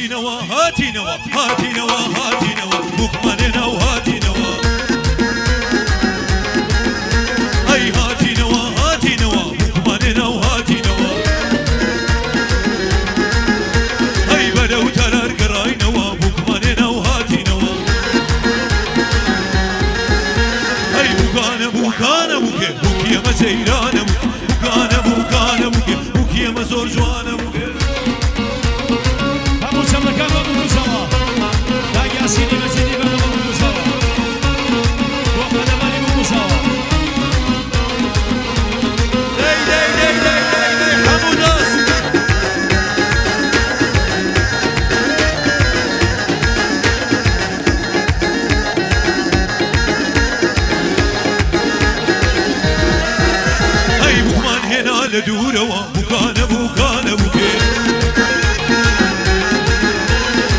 هاتینەوە هاتینەوە هاتینەوە هاتینەوە بووکمان هێنا و هاتینەوە ئەی هاتینەوە هاتینەوە بووکمان هێنا و هاتینەوە ئەی بەرەو تەلار گەڕاینەوە بووکمان هێنا و هاتینەوە ئەی بووکانە بووکانە بووکێ بووکی ئەمە جەیرانە بووکێ بووکانە بووکانە بووکێ بووکی ئەمە زۆر جوانە بووکێ. هەموو چەمەکان بە بووکوزەوە کاک یاسینی مەجیدی بەردە بە بووکوزەوە بۆ قەدەمانی بووکوزەوە. دەی دەی دەی دەی دەی دەی هەموو دەست. ئەی بووکمان هێنا لە دوورەوە بووکانە بووکانە بووکێ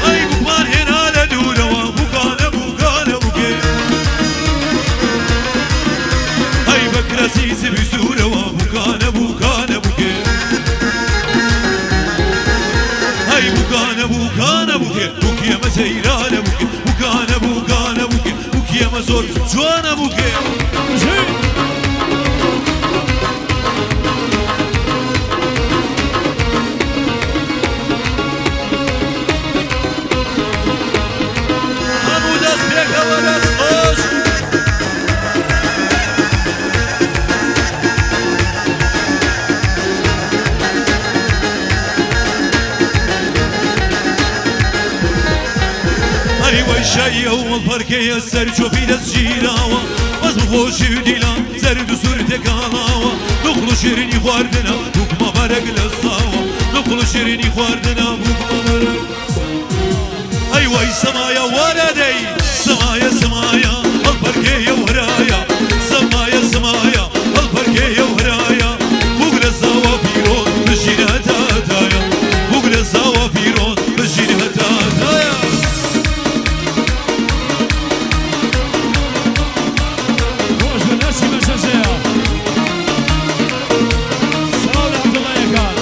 ئەی بووکمان هێنا لە دوورەوە بووکانە بووکانە بووکێ ئەی بەکرەسی زبی سوورەوە بووکانە بووکانە بووکێ ئەی بووکانە بووکانە بووکێ بووکی ئەمە سەیرانە بووکێ بووکانە بووکانە بووکێ بووکی ئەمە زۆر جوانە بووکێ. بژی. هەموو دەست پێکەوە دەست خۆش. ئەی وەی شای ئەو مەڵپەرکەیە سەر چۆپی دەست گیراوە بەزم خۆشی و دیلان زەرد و سوور تێکاڵاوە نوقڵ و شیرینی خواردنە بووکمە بەرەک لە ساوە نوقڵ و شیرینی خواردنە بووکمە بەرەک. ئەی وەی سەمایە وەرە دەی سەمایە سەمایە هەڵپەرکێیە و هەرایە سەمایە سەمایە هەڵپەرکێیە و هەرایە بووک لە زاوە پیرۆز بژین هەتا هەتایە بووک لە زاوە پیرۆز بژین هەتا هەتایە. خۆش بن هەرچی مەسەجەیە. سڵاو لە عەبدوڵایەکان.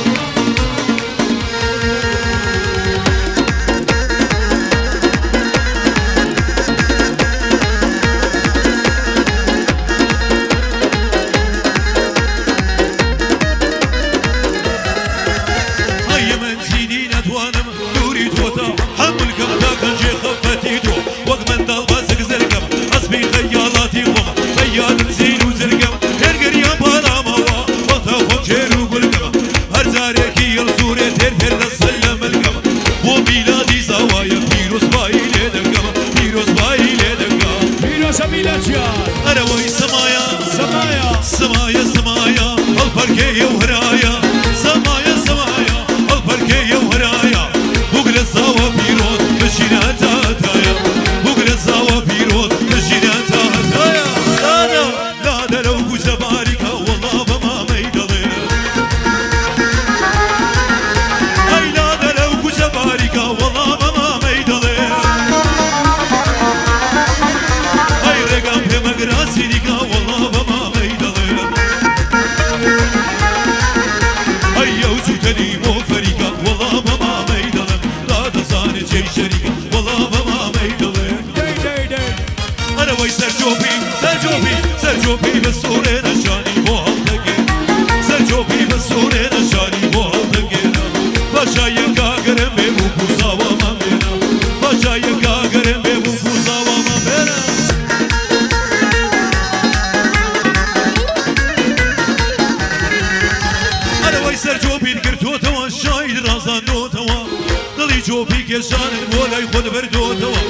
ئەی من چیدی نەتوانم دووری تۆ تا حەمل کەم تا کەنجێ خەفەتی تۆ وەک منداڵ بەسک زرکەم ئەسپی خەیاڵاتی خۆم بەیادت زین و زرگەم هێرگریان پاڵامەوە وەختا خۆم شێر و گورگەم هەر جارێکی هەڵسوورێ تێر تێر دەسەل لە ملکەم بۆ میلادی زاوایە پیرۆزبایی لێ دەکەم پیرۆزبایی لێ دەکەم. پیرۆزە میلاد گیان. ئەرەوەی سەمایە سەمایە. سەمایە سەمایە هەڵپەرکێیە و هەرایە سەمایە سەمایە هەڵپەرکێیە و هەرایە بووک لە زاوە پیرۆز بژین هەتا هەتایە بووک لە زاوە پیرۆز بژین هەتا هەتایە. لادە لادە لەو گوزە باریکە وەڵا بە مامەی دەڵێ ئەی لادە لەو گوزە باریکە وەڵا بە مامەی دەڵێ ئەی ڕێگام پێ مەگرە سیریکە وەڵا بە مامەی دەڵێ ئەی ئەو جووتەنی بۆ فەریکە وەڵا بە مامەی دەڵێم تا دەزانێ جێی شەریکە وەڵا بە مامەی دەڵێ. دەی دەی دەی. ئەرەوەی سەرجۆپی سەرجۆپی سەرجۆپی بە سوورێ نەشانی بۆ هەڵدەگێ سەرجۆپی بە سوورێ نەشانی بۆ هەڵدەگێنە باشایەکە گەرم بێ بوو کوزاوەمان بێنە باشایەکە گەرم بێ بوو کوزاوەمان بێنە. ئەرەوەی سەرجۆپیت گرتۆتەوە شاید ڕازاندۆتەوە دڵی جۆپی کێشانت بۆ لای خۆت بردۆتەوە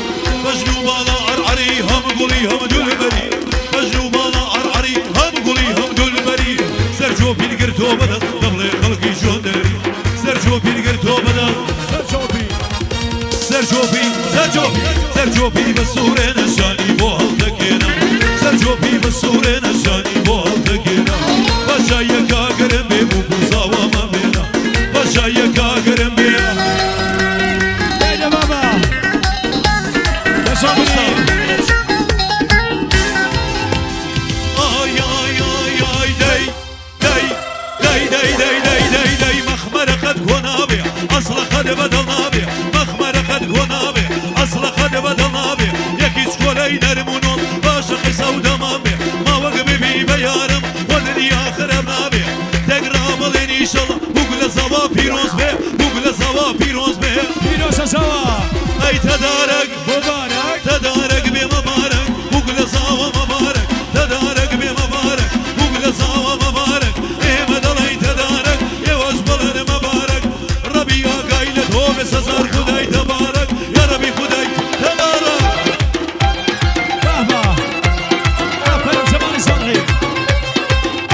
بەژن و باڵا عەرعەری هەم گوڵی هەم دولبەری بەژن و باڵا عەرعەری هەم گوڵی هەم دولبەری سەرجۆپیت گرتۆ بەدەست دەبڵێ خەڵکی جۆن دەری سەرجۆپیت گرتۆ بەدەست سەرچۆپی. سەرجۆپی سەرجۆپی سەرجۆپی بە سوورێ نەشانی بۆ هەڵدەگێنە سەرجۆپی بە سوورێ نەشانی بۆ هەڵدەگێنە باشایەکە گەرم بێ بوو کوزاوەمان بێنە باشایەکە گەرم بێ. دەی دە بابا. دەسۆپی. ئای ئای ئای ئای دەی دەی دەی دەی دەی دەی دەی دەی مەخمەرە قەت کۆ نابێ ئەسڵە قەت بەدڵ نابێ مەخمەرە تۆ بێ سەزار خودای تەبارەک یاڕەبی خودای تەبارەک. بەهبە ئافەرم جەماڵی ساڵحی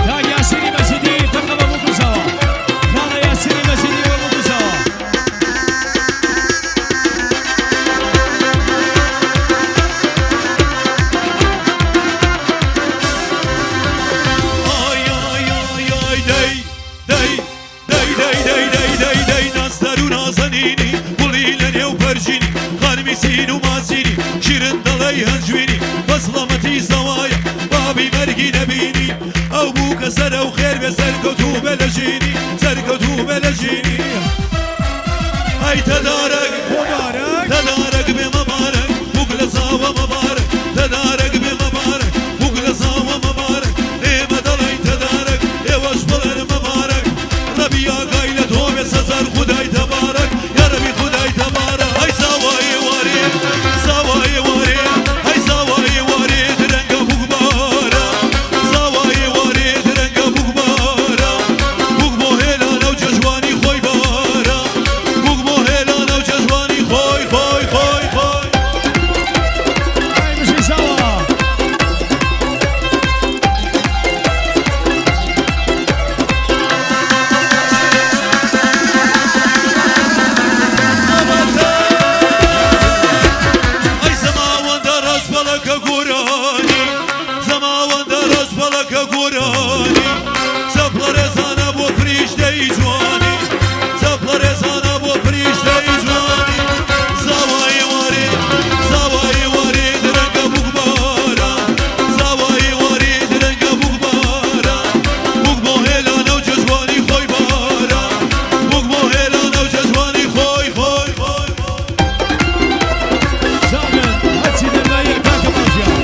کاک یاسینی مەجیدی تەقە بە بووکوزەوە خاڵە یاسینی مەجیدی بە بووکوزەوە. ئای ئای ئای ئای دەی دەی دەی دەی دەی دەی دەی دەی نازدار و نازەنینی گوڵی لە نێو پەرژینی خانمی سین و ماسینی شیرن دەڵێی هەنجوینی بە سڵامەتی زەوایە بابی مەرگی نەبینی ئەو بوو کە سەرە و خێر بێ سەرکەوتوو بێ لە ژینی سەرکەوتوو بێ لە ژینی ئەی تەدارەک مبارەک تەدارەک بێ مەبارەک بووک لە زاوە مەبارەک تەدارەک بێ مەبارەک بووک لە زاوە مەبارەک ئێمە دەڵێین تەدارەک ئێوەش بڵێن مەبارەک ڕەبی ئاگای لە تۆ بێ سەزار خودای تەبارەک یاڕەبی خودای تەبارەک ئەی زاوا ئێوارێ زاوا ئێوارێ ئەی زاوا ئێوارێ درەنگە بووک بارە زاوا ئێوارێ درەنگە بووک بارە بووک بۆ هێلانە و جەژوانی خۆی بارە بووک بۆ هێلانە و جەژوانی خۆی خۆی خۆی خۆی. ئەی بژی زاوا. ئەی زەماوەندە ڕەشبەڵەکە گۆرانی زەماوەندە ڕەشبەڵەکە گۆرانی چەپڵە ڕێزانە بۆ فریشتەی جوانی چەپڵە ڕێزانە بۆ فریشتەی جوانی زاوای وارێ زاوای وارێ درەنگە بووکبارە زاوای وارێ درەنگە بووکبارە بووک بۆ هێلانە و جەژوانی خۆی بارە بووک بۆ هێلانە و جەژوانی خۆی خۆی خۆی خۆی. جابر هەرچی دەرماییە کاکە ماژیان.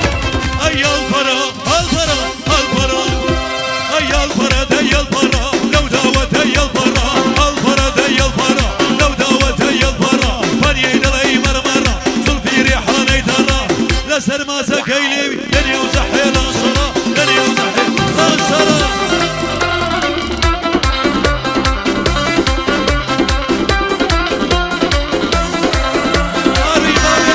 ئەی ئەڵپەرە ئەڵپەرە ئەڵپەرە ئەی ئەڵپەرە دەی ئەڵپەرە لەو داوەتەی ئەڵپەرە ئەڵپەرە دەی ئەڵپەرە لەو داوەتەی ئەڵپەرە پەریەی دڵی مەرمەرە زوڵفی ڕێحانەی تەڕە لەسەر ماسەکەی لێوی لەنێو زەحێڵان شەڕە لەنێو زەحێڵان شەڕە. ئاری کاک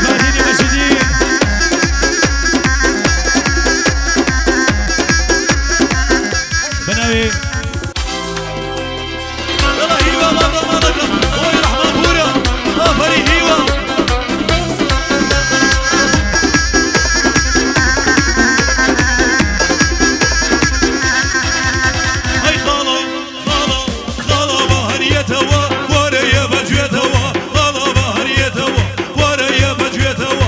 بادینی مەجیدی بەناوی يلا هيوا ما ضمانك وي رحمة بورا آفري هيوا. ئەی خاڵە خاڵە خاڵە بە هەریەتەوە وارەیە بەگوێتەوە خاڵە بە هەریەتەوە وارەیە بەگوێتەوە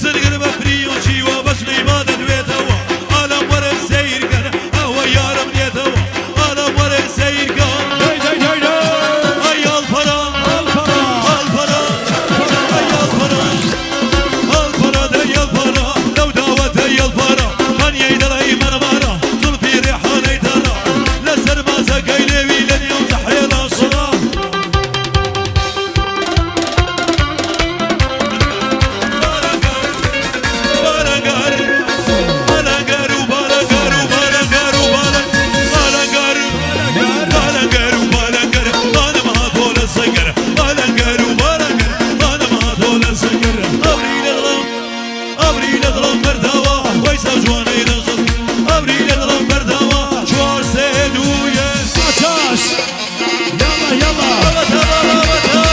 سنگر بە فریۆ چیوە بەژنەی ما دەدوێتەوە ئالەم وەرە سەیرکەن ئەوە یارم دێتەوە ئالەم وەرە سەیرکەن. دەی دەی دەی دەی. ئەی ئەڵپەرە ئەڵپەرە. ئەڵپەرە ئەی ئەڵپەرە ئەڵپەرە دەی ئەڵپەرە لەو داوەتەی ئەڵپەرە پەنیەی دەڵێی مەرمەرە زوڵفی ڕێحانەی تەڕە لەسەر ماسەکەی لێوی لەنێو زەحێڵا شڕە. بارەنگار بارەنگار و بارەنگار و بارەنگار و بارەنگار بارەنگار و بارەنگار خانم هاتۆ لە سەنگەر بارەنگار و بارەنگار خانم هاتۆ لە سەنگەر ئەوری لە دڵم ئەوری لە دڵم بەرداوە وەیسا جوانەی دەخست ئەوری لە دڵم بەرداوە چوار سێ دوو یەک. ئاتاش یاڵا یاڵا. ئەوەتە ئەوەتە.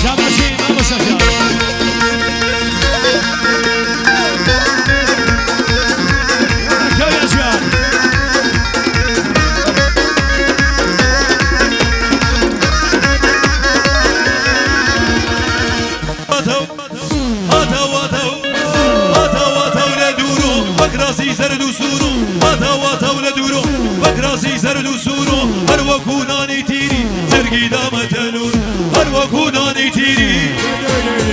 شاباشی مامۆستا گیان. کاویان گیان. هاتەو هاتەو هاتەو هاتەو لە دوورۆ بەکراسی زەرد و سوور و هاتەو هاتەو لە دوورۆ بەکراسی زەرد و سوور و هەر وەکوو نانی تیری زەرگی دامەتە نوور هەر وەکوو نانی تیری. دەی دەی.